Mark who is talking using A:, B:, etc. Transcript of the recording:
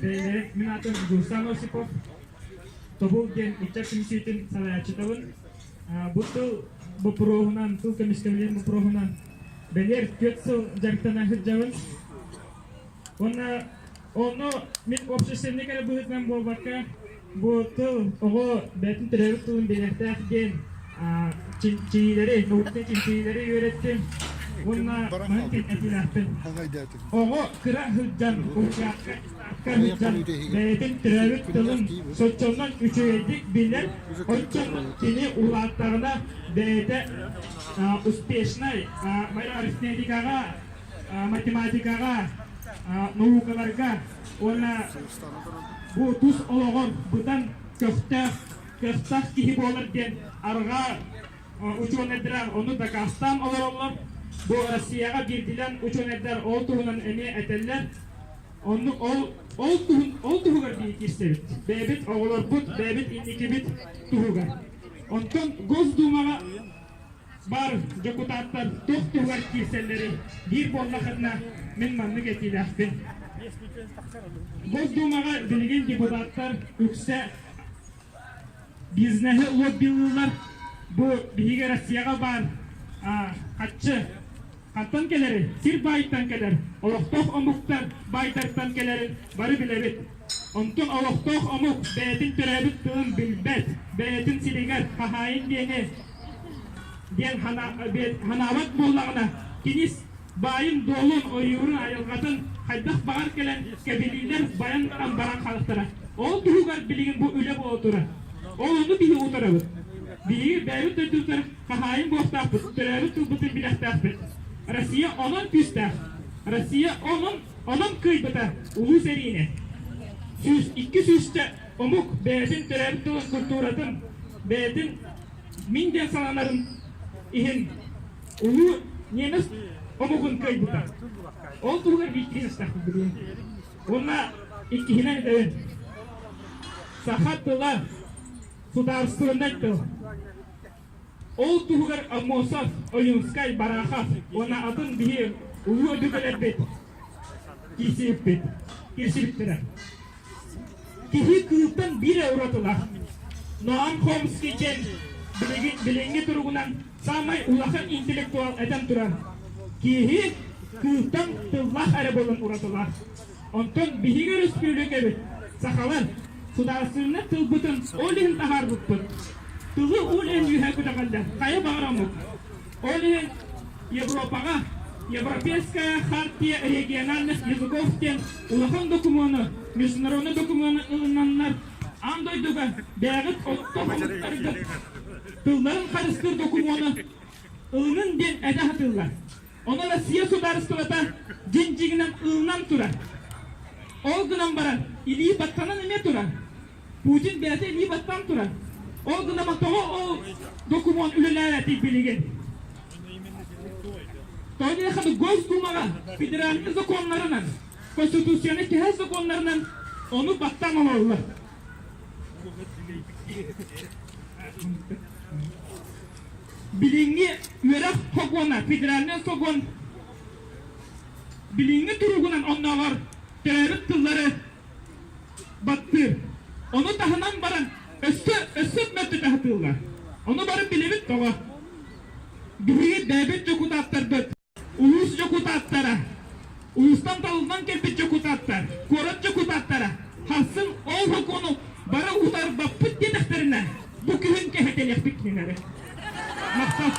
A: Бэйэлэрин мин аатым Дьулустан Осипов, Тобул диэн ыччат түмсүүтүн салайааччытабын. Бу тыл боппуруоһунан, тыл көмүскэлин боппуруоһунан бэлиэр 4 сыл дьарыктана сылдьабын. Уонна онно мин общественник эрэ быһыытынан буолбакка, бу тыл оҕо бэйэтин төрөөбүт тылын билиэхтээх диэн чинчийиилэри, научнай чинчийиилэри үөрэттим уонна маннык этиилээхпин. Оҕо кыра сылдьан, уһуйаакка сылдьан бэйэтин төрөөбүт тылын соччоннон үчүгэйдик билэр, оччонон кини улааттаҕына бэйэтэ успешнай арифметикаҕа, математикаҕа, наукаларга уонна бу тус олоҕор быдан көхтөөх, кыахтаах киһи буолар диэн арҕаа учуонайдара ону дакаастаан олороллор. Бу Россияҕа биирдилэн учуонайдар ол туһунан эмиэ этэллэр. Оннук ол ол туһун ол туһугар биһиги киирсэбит. Бэйэбит оҕолорбут, бэйэбит инникибит туһугар. Онтон Госдумаҕа баар дьокутааттар туох туһугар киирсэллэрий биир буоллаххытына мин маннык этиилээхпин. Госдумаҕа билигин депутаттар үксэ бизнеһи лоббилыыллар. Бу биһиги Россияҕа баар хаччы хантан кэлэрин, сир баайыттан кэлэр, олохтоох омуктар баайдартан кэлэрин бары билэбит. Онтон олохтоох омук бэйэтин төрөөбүт тылын билбэт, бэйэтин сиригэр хаһаайын диэни диэн ханаабат буоллаҕына, кини баайын-дуолун, ойуурун, айылҕатын хайдах баҕар кэлэн кэбилиилэр байан баран баран хаалыахтара. Ол туһугар билигин бу үлэ буола турар. Ол ону биһи утарабыт. Биһиги бэйэбит дойдубутугар хаһаайын буолуохтаахпыт, төрөөбүт тылбытын билиэхтээхпит. Россия онон күүстээх. Россия онон онон кыайбыта улуу сэриини. 102 сүүсчэ омук бэйэтин төрөөбүт тылын культуратын, бэйэтин мин диэн сананарын иһин улуу немец омугун кыайбыта. Ол туһугар биирдии астахпыт билигин. Уонна иккиһинэн этэбин. Саха тыла судаарыстыбаннай тыл. Ол туһугар Аммосов, Ойунскай, Барахов уонна атын биһи улуу өбүгэлэрбит киирсибиппит, киирсибиттэрэ. Киһи кыылтан биир эрэ уратылаах. Ноам Хомский диэн билигин билиҥҥи туругунан саамай улахан интеллектуал этэн турар. Киһи кыылтан тыллаах эрэ буолан уратылаах. Онтон биһиги өрөспүүбүлүкэбит сахалар судаарыстыбаннай тылбытын ол иһин таһаарбыппыт. Тылы ол иһин үөһэ көтөҕөллөр. Хайа баҕар омук. Ол иһин Европаҕа Европейская хартия региональных языков диэн улахан докумуону, международный докумуону ылынаннар, аан дойдуга бэйэҕит олохтоох омуктаргыт тылларын харыстыыр докумуону ылынын диэн этэ сатыыллар. Ону Россия судаарыстыбата дьиҥ-дьиҥинэн ылынан турар. Ол гынан баран илии баттанан эмиэ турар. Путин бэйэтэ илии баттаан турар. Ол гынан тоҕо ол докумуон үлэлээбэтий билигин? Тоҕо диэхэ Госдумаҕа федеральнай законнарынан, конституцияны кэһэр законнарынан ону баттаан олороллор. Билиҥҥи үөрэх сокуона, федеральнай сокуон билиҥҥи туругунан оннооҕор төрөөбүт тыллары баттыыр. Ону таһынан баран өссө өссө мөлтөтө сатыыллар. Ону бары билэбит тоҕо? Биһиги бэйэбит дьокутааттарбыт, улуус дьокутааттара, улуустан талыллан кэлбит дьокутааттар, куорат дьокутааттара харсын ол сокуону бары утарбаппыт диэтэхтэринэ, бу күһүн кэһэтэлиэхпит кинилэри. Махтал.